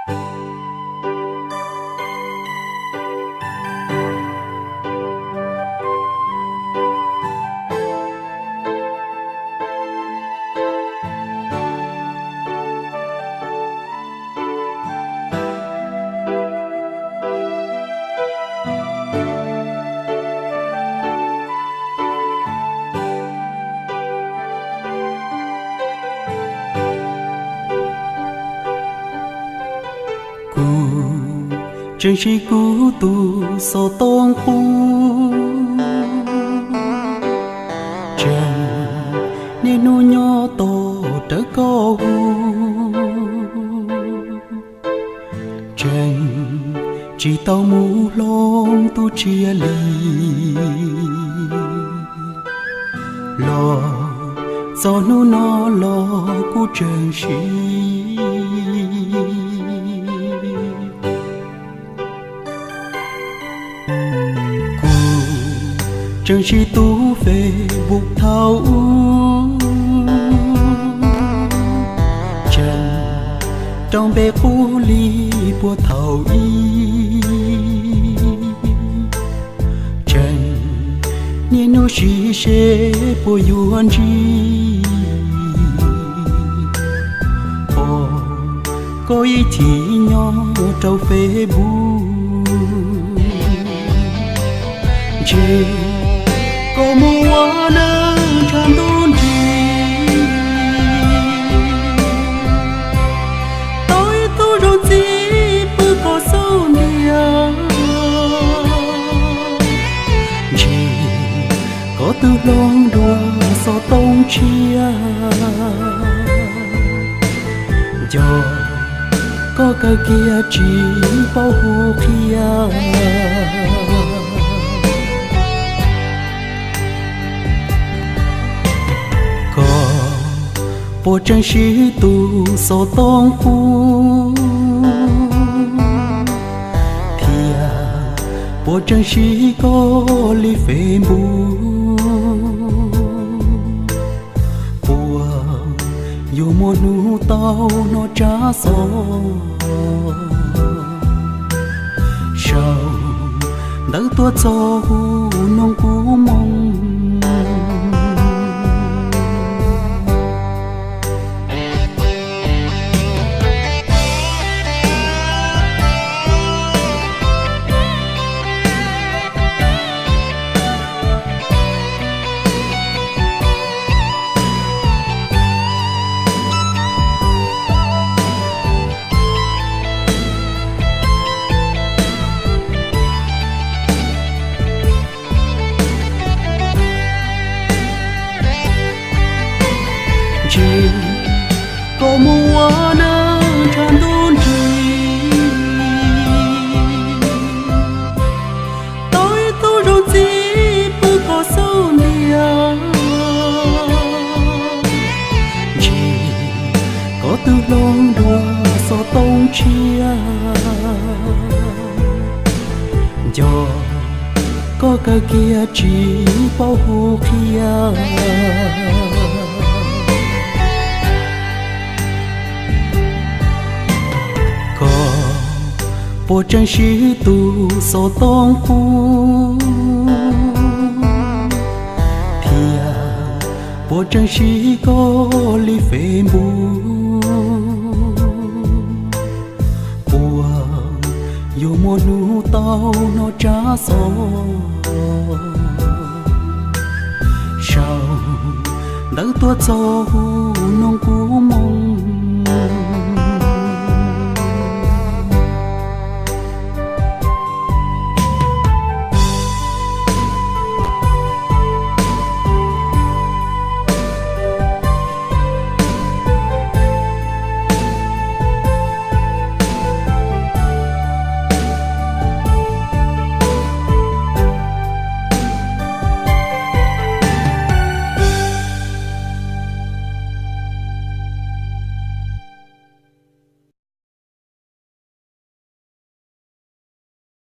Kuv tseem siv kuv tus xov tooj qub, tseem niaj hnub nyob tos rawv koj hu, tseem tsis tau mus hloov tus tsiaj li. Los txog hnub no los kuv tseem siv, kuv tseem siv tus Facebook thaum ub, tseem rau npe qub li puag thaum ub, tseem niaj hnub siv seb puas yuav ntsib, pom koj ib chim nyob rau Facebook, ntshe koj mus ua neej ntshav ntuj nrig, tau ib tug zoo txiv pw koj xub ntiag, ntshe koj twb hloov dua xov tooj tshiab, nco koj kawg kiag tsis paub hu qhia. Koj puas tseem siv tus xov tooj qub, thiab puas tseem siv koj li Facebook? Puas yuav muaj hnub tau hnov tsab xov sau ntawv tuaj txog hu noog kuv moo? Ntshe koj mus ua neej ntshav ntuj nrig, tau ib tug zoo txiv pw koj xub ntiag, ntshe koj twb hloov dua xov tooj tshiab, nco koj kawg kiag tsis paub hu qhia. Koj puas tseem siv tus xov tooj qub, thiab puas tseem siv koj li Facebook? Puas yuav muaj hnub tau hnov tsab xov sau ntawv tuaj txog hu noog kuv